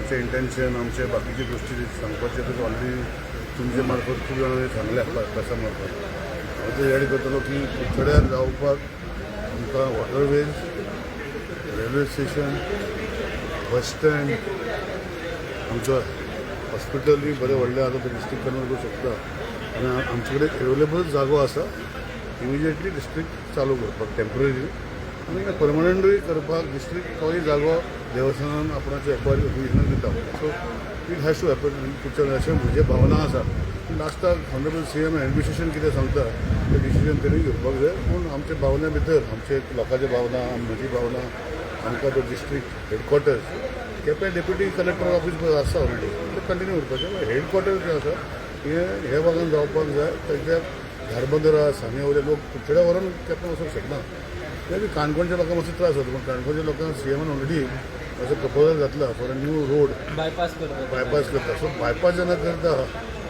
आमचें इंटेन्शन, आमचे बाकीचे गोश्टी सांगपाचे तर ऑलरेडी तुमचे मार्फत खूब जाणांनी सांगल्या प्रेसा मार्फत. हांव ते एड करतलो की कुडचड्यार जावपाक आमकां waterways, railway station, bus stand, आमचो हॉस्पिटलूय बरें व्हडलें आतां तें डिस्ट्रिक्ट कन्वर्ट करूंक शकता आनी आमचे कडेन एवेलेबल जागो आसा इमिजिएटली डिस्ट्रिक्ट चालू करपाक टेम्पररी आनी परमनंटूय करपाक. डिस्ट्रिक्ट तोय जागो देवस्थानान आपणाचे एक्वायर एक्विजिशनाक दिता. So it has to happen कुडचड्यार अशें म्हजें भावना आसा. पूण लास्टाक ऑनरेबल सीएम एडमिनिस्ट्रेशन कितें सांगता तें डिसिजन तेणी घेवपाक जाय. पूण आमच्या भावना भितर, आमचे लोकांच्या भावना, म्हजी भावना, आमकां तो district headquarters, Quepem deputy collector office आसा ऑलरेडी, तें कंटिन्यू उरपाचें. हेडक्वॉर्टर जें आसा हें हे भागान जावपाक जाय. ताच्या धारबंदरा, सांगे वयले लोक कुडचड्या व्हरून केपें वचूंक शकना. ते बी काणकोणच्या लोकांक मातसो त्रास जाता. पूण काणकोणच्या लोकांक सीएमान ऑलरेडी असो प्रपोजल घातला for a new road. Bypass करता. बायपास करता. सो बायपास जेन्ना करता,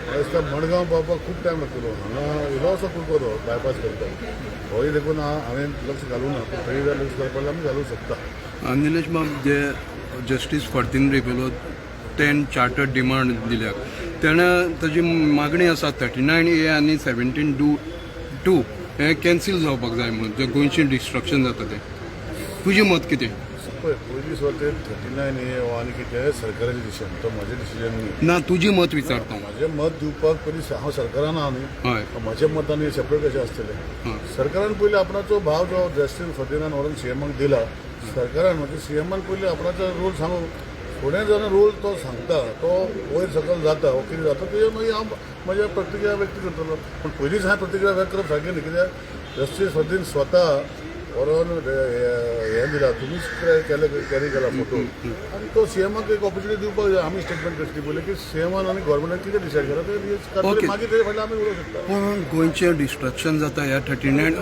म्हाका दिसता मडगांव पावपाक खूब टायम लागतलो. हांगा इल्लोसो कुडको तो बायपास करता, होय देखून हांवें लक्ष घालूं ना. पूण थंय जर लक्ष घालपाक आमी घालूंक शकता. निलेश बाब, जे justice Ferdino Rebelo 10 chartered demand दिल्या, तेणें ताजी मागणी आसा 39A आनी 17(2) हें कॅन्सील जावपाक जाय म्हणून, जे गोंयचें डिस्ट्रक्शन जाता तें. तुजें मत कितें? पळय, पयली सुवातेर 39A हो आनी कितें सरकाराचें डिसिजन, तो म्हजें डिसिजन न्ही. ना, तुजें मत विचारता हांव. म्हजें मत दिवपाक पयलीं हांव सरकारान आहा न्ही. म्हजें मत आनी सेपरेट कशें आसतलें? सरकारान पयलीं आपणाचो भाव जो जस्टीस फर्दिनान व्हरून सीएमाक दिला, सरकारान म्हणजे सीएमान पयलीं आपणाचो रोल सांगू. फुडें जेन्ना रोल तो सांगता, तो वयर सकयल जाता वो कितें जाता, तेजेर मागीर हांव म्हज्या प्रतिक्रिया व्यक्त करतलो. पूण पयलींच हांवें प्रतिक्रिया व्यक्त करप सारकें न्ही, कित्याक जस्टीस फर्दिन स्वता व्हरोन हें दिला, तुमीच केले, कॅरी केला फोटो आनी तो सीएमाक एक ऑपॉर्च्युनिटी दिवपाक जाय. आमी स्टेटमेंट कसली पयलें की सीएमान आनी गव्हर्मेंटान कितें डिसायड केलां तें मागीर तेजे फाटल्यान आमी उलोवंक शकता. पूण गोंयचें डिस्ट्रक्शन जाता ह्या 39.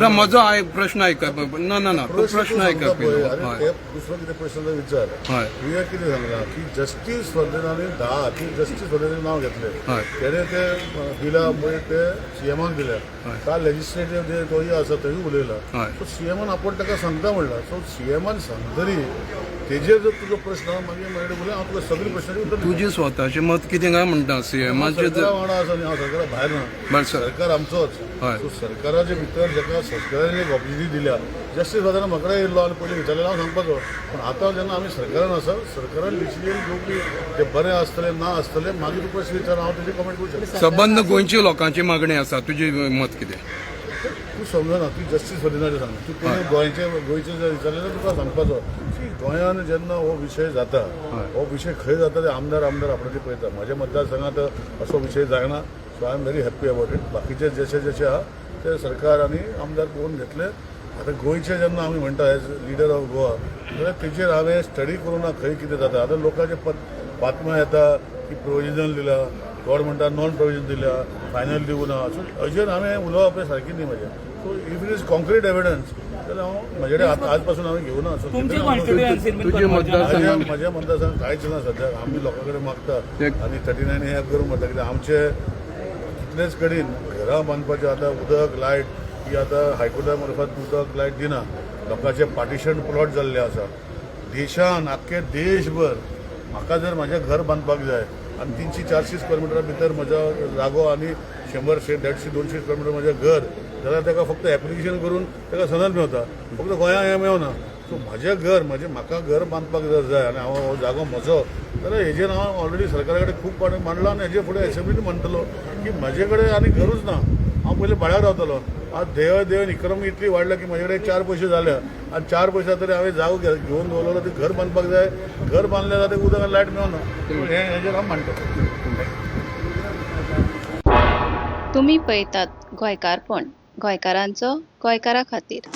ना, म्हजो प्रश्न आयक. ना ना ना, तो प्रश्न आयक पळय. आनी पयलो. ते दुसरो कितें प्रश्न विचार. तुवें कितें सांगलां की जस्टीस फर्दिनांनी 10 की जस्टीस फर्दिनांनी नांव घेतलें. तेणे ते दिला पळय, ते सीएमाक दिल्या. काल लेजिस्लेटिव्ह जे तोय आसा, थंय उलयला. सो सीएमान आपूण ताका सांगता म्हणला. सो सीएमान सांगतरी तेजेर जर तुजो प्रश्न आहा, मागीर म्हजे उलय, हांव तुका सगळी प्रश्नाची उत्तर दिता. तुजें स्वताचें मत कितें काय म्हणटा सीएमाचें? सरकारा वांगडा आसा न्ही हांव, सरकारा भायर ना. बरें सर. सरकार आमचोच. सो सरकाराच्या भितर जेका सरकारान एक ऑपॉर्च्युनिटी दिल्या, जस्टीस फादरान म्हाका येयल्लो आनी पयलीं विचारलें, हांव सांगपाचो. पूण आतां जेन्ना आमी सरकारान आसा, सरकारान डिसिजन घेवपी ते बरें आसतलें ना आसतलें, मागीर तुका प्रश्न विचार, हांव तेजे कमेंट करूं शकता. सबंद गोंयच्या लोकांची मागणी आसा, तुजें मत कितें? तूं समजना, तूं जस्टीस फर्दिनाचें सांग. तूं पयलीं गोंयचें जर विचारलें जाल्यार तुका सांगपाचो की गोंयान जेन्ना हो विशय जाता, हो विशय खंय जाता ते आमदार आपणाचे पळयता. म्हज्या मतदारसंघात असो विशय जायना, so I am very happy about it. बाकीचे जशे जशे आहा ते सरकार आनी आमदार पळोवन घेतले. आतां गोंयचे जेन्ना आमी म्हणटा एज लिडर ऑफ गोवा, जाल्यार तेजेर हांवें स्टडी करूं ना खंय कितें जाता. आतां लोकांचे बातम्यो येता की प्रोविजनल दिला, कोण म्हणटा नॉन प्रोविजन दिल्या, फायनल दिवं ना. सो अजेर हांवें उलोवप हें सारकें न्ही म्हजें. So if it is concrete evidence जाल्यार हांव म्हजे कडेन आज पासून हांवें घेवना. सो तुमचे कॉन्स्टिट्युएन्सीन तुजे मतदारसंघात म्हज्या मतदारसंघात कांयच ना सद्याक. आमी लोकां कडेन मागता आनी 39 ए करूंक म्हणटा, कित्याक आमचे कितलेच कडेन घरां बांदपाचें. आतां उदक लायट ही आतां हायकोर्टा मार्फत उदक लायट दिना. लोकांचे पार्टिशन प्लॉट जाल्ले आसा देशान, आख्खे देशभर. म्हाका जर म्हजें घर बांदपाक जाय आनी 300-400 स्क्वेअर मिटरा भितर म्हजो जागो आनी 100 शे 150 200 स्क्वेअर मिटर म्हजें घर जाल्यार ताका फक्त एप्लिकेशन करून ताका सनद मेवता. फक्त गोंयांत हें मेवना. सो म्हजें घर म्हजें, म्हाका घर बांदपाक जर जाय आनी हांव हो जागो म्हजो जाल्यार हेजेर हांव ऑलरेडी सरकारा कडेन खूब फावटी मांडला आनी हेजे फुडें एसेंब्लीन म्हणटलो की म्हजे कडेन आनी घरूच ना. हांव पयलीं भाड्यार रावतालो. आज देव देवन इकॉनॉमी इतली वाडल्या की म्हजे कडेन चार पयशे जाल्या आनी चार पयशे तरी हांवें जागो घेवन दवरलो, ते घर बांदपाक जाय. घर बांदले जाल्यार उदक आनी लायट मेळना. हें हेजेर हांव मांडटलो. तुमी पळयतात गोंयकारपण, गोंयकारांचो गोंयकारा खातीर.